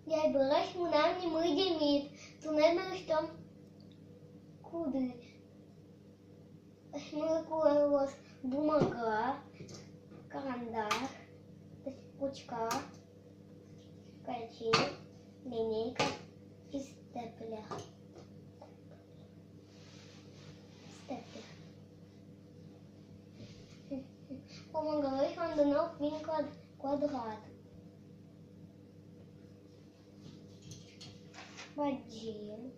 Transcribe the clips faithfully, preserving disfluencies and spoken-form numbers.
Ӟечбуресь, мынам нимы Демид. Туннэ ми лэсьтом кудӥз. Асьмелы кулэ луоз бумага, карандаш, ручка, кайчи, линейка и степлер. Степлер. Бумагалэсь пондоно куинь квад-, квадрат. Бадӟым,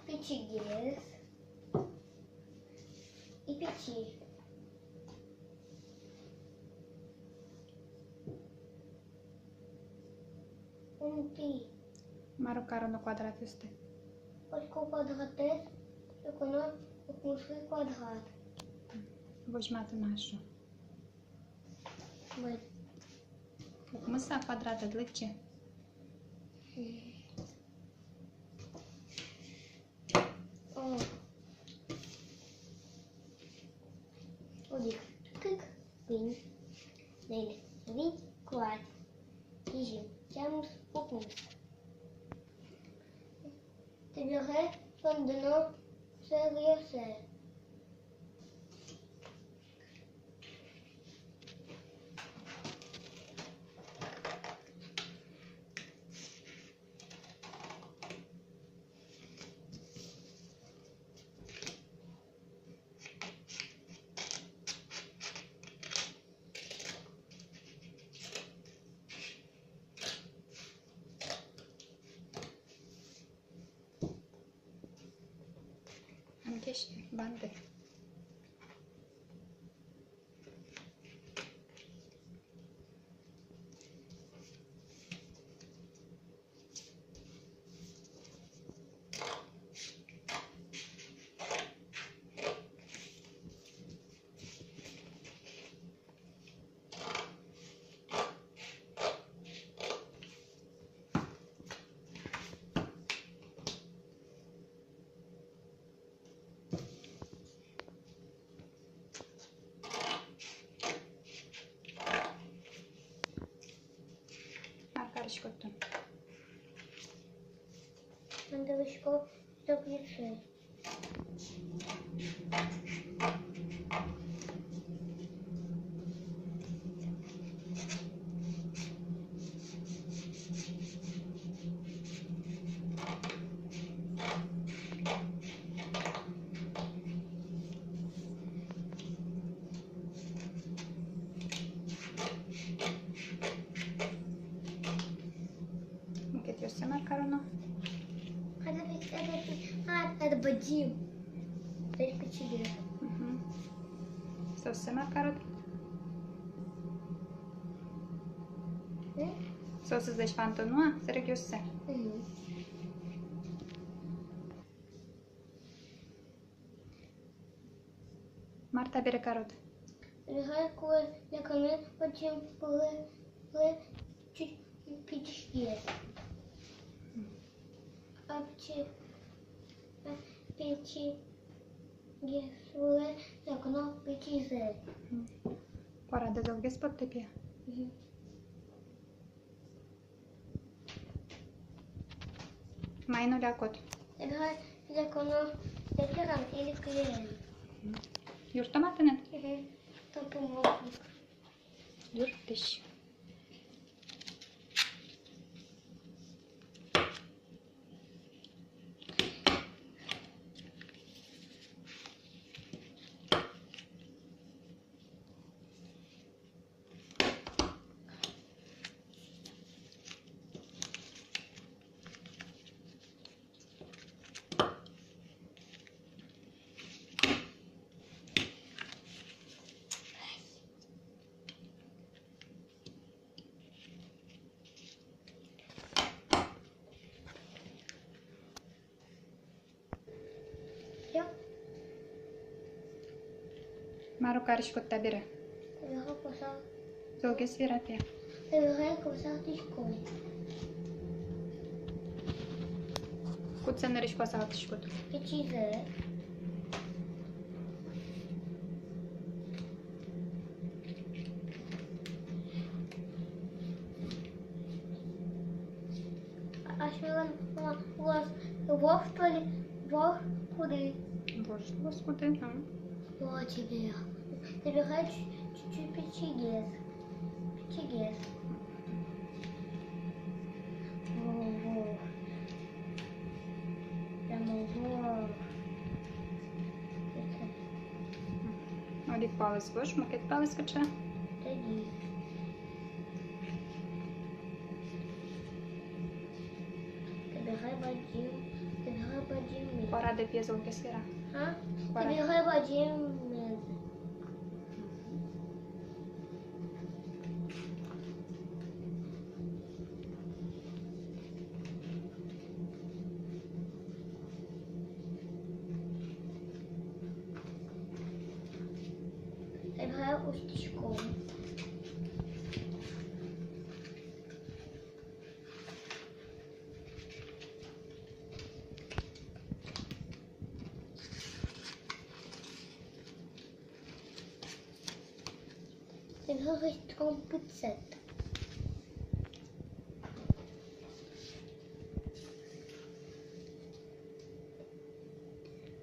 пичигес и пичи. Ум пи. Мар кароно квадратъёсты? Котьку квадратэз лэсьтоно укмыслы квадрат. Возьматы на, эшшо. Ой. Укмыс-а квадрат, ӧд лыдӟы. О. Одӥг, кык, куинь, ньыль, вить, куать, сизьым, тямыс, укмыс. Табере пондоно сэргъёссэ. Ан кеськы, банды. Мар кариськод тон? Мон карисько зӧкъёссэ. Мукетъёссэ мар кароно? Ада пи-, ада пи-, а, ада бадӟым. Ада пичигес. Мгм. Сооссэ мар карод? М? Соосызлэсь вантоно-а сэргъёссэ? Мгм. Мар табере карод? Табере кулэ лякыны бадӟым пылэ, пылэ чуть пичиез. А пичи, а пичигес вылэ ляконо пичизэ. Куарадэз золгес поттэ, пе. Мгм. Маин но лякод? Ляконо степлером или клеем. Юрттом-а тыныд? Мгм. Топомощник. Юрттӥсь. Всё. Мар кариськод табере? Табере куасал. Золгес вера, пе. Табере куасалтӥсько. Кудзэ нырысь куасалтӥськод? Пичизэ. Асьмелэн луоз вож, что ли? Вож куды. Вож, вож куды, ага. О, тебе. Тебе хочу чуть-чуть пичигес. Пичигес. Во, во. Прямо во. Одӥг палыз вож, мукет палыз кыӵе? Тӥни. Табере бадӟым, табере бадӟым. Куараде пе золгес яра. А? Куараде. Табере бадӟым. Табере усьтӥськом. Табере лэсьтӥськом пытсэт.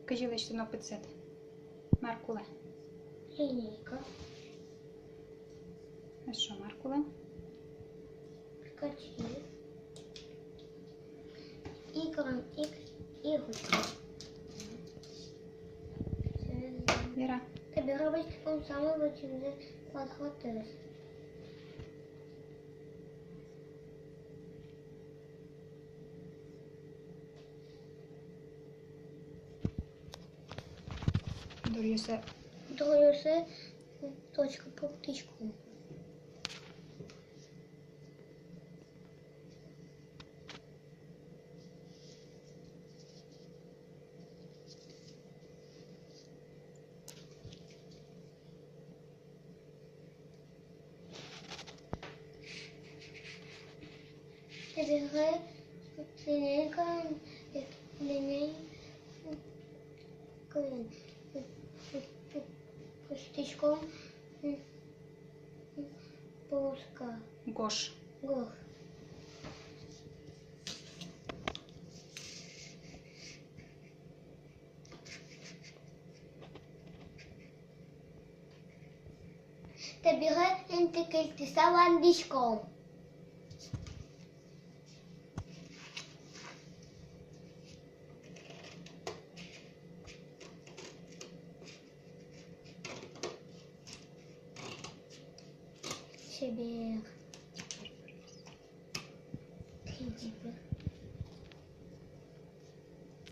Кызьы лэсьтоно пытсэт? Мар кулэ? Линейка. Эшшо мар кулэ? Скотч. И кран, и, и ручка. Вера. Табере лэсьтӥськом самой бадӟымзэ, квадратэз. Дуръёсэ. Дуръёсэ точка пуктӥськом. Табере линейкаен, линейкаен усьтӥськом полоска. Гош. Гош. Табере интыкыльтыса вандӥськом. Чебер.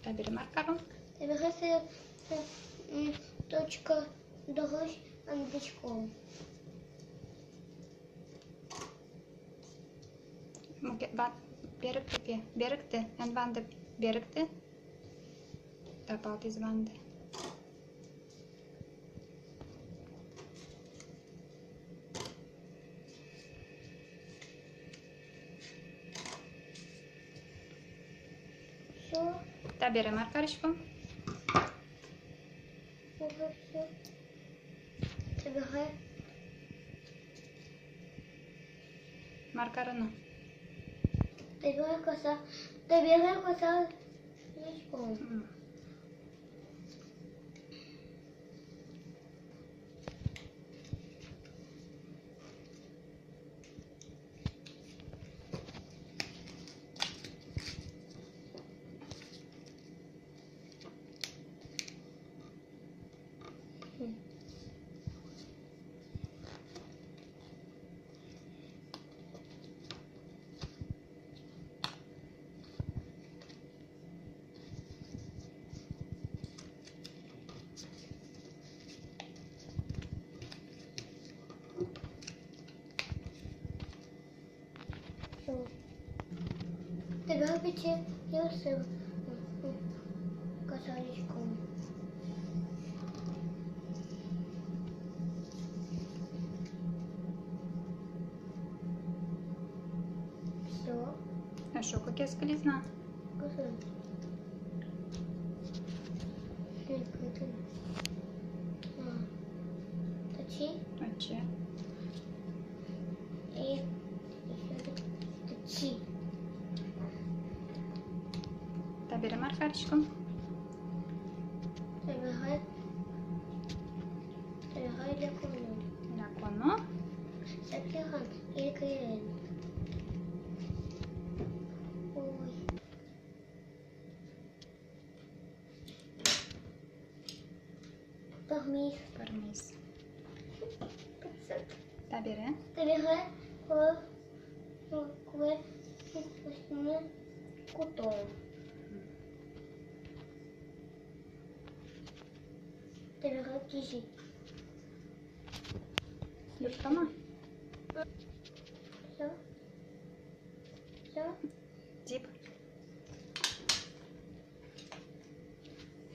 Табере мар каром? Табере сое, м, точка дорозь вандӥськом. Мукет ва-, берыкты пе, берыкты, эн ванды, берыкты. Тапалтӥз, ванды. Всё. Табере мар кариськом? Уже всё. Табере. Мар кароно? Табере коса, табере коса лэсьтӥськом. М. Табере пичи ёсы косаришком. Всё. А шо, кыкез кылиз на? Кызьы? Кыкез. А. Татчы? Татчы. И ещё татчы. Бере мар кариськом? Табере, табере ляконо. Ляконо. Сапихан ик эн. Ой. Пӧрмиз. Пӧрмиз. Табере? Табере ку-, ку-, куэ кутом. Табере кизи. Юрттома? Всё. Всё. Тип.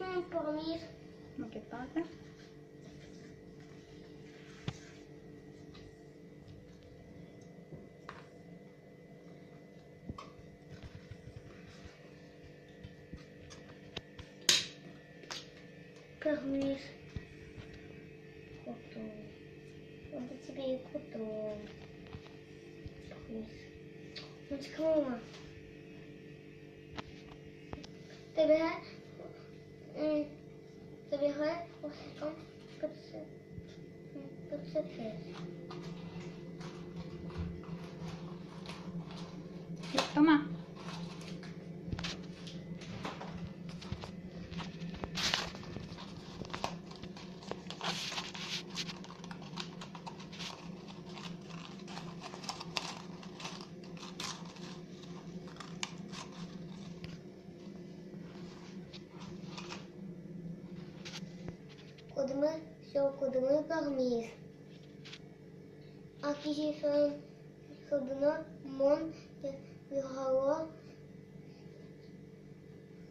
М, пӧрмиз. Мукет палта. Пӧрмиз. Кутом. Вот и тебе и кутом. Пӧрмиз. Ну, чё, мама? Табере, м, табере, вот, пыӵе-, пыӵе. Юрттома. Кудӥмы, всё, кудӥмы пӧрмиз. А кизьы соин сылдыны мон юрало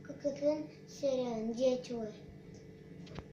кыкетӥ сериялэн, «Дети».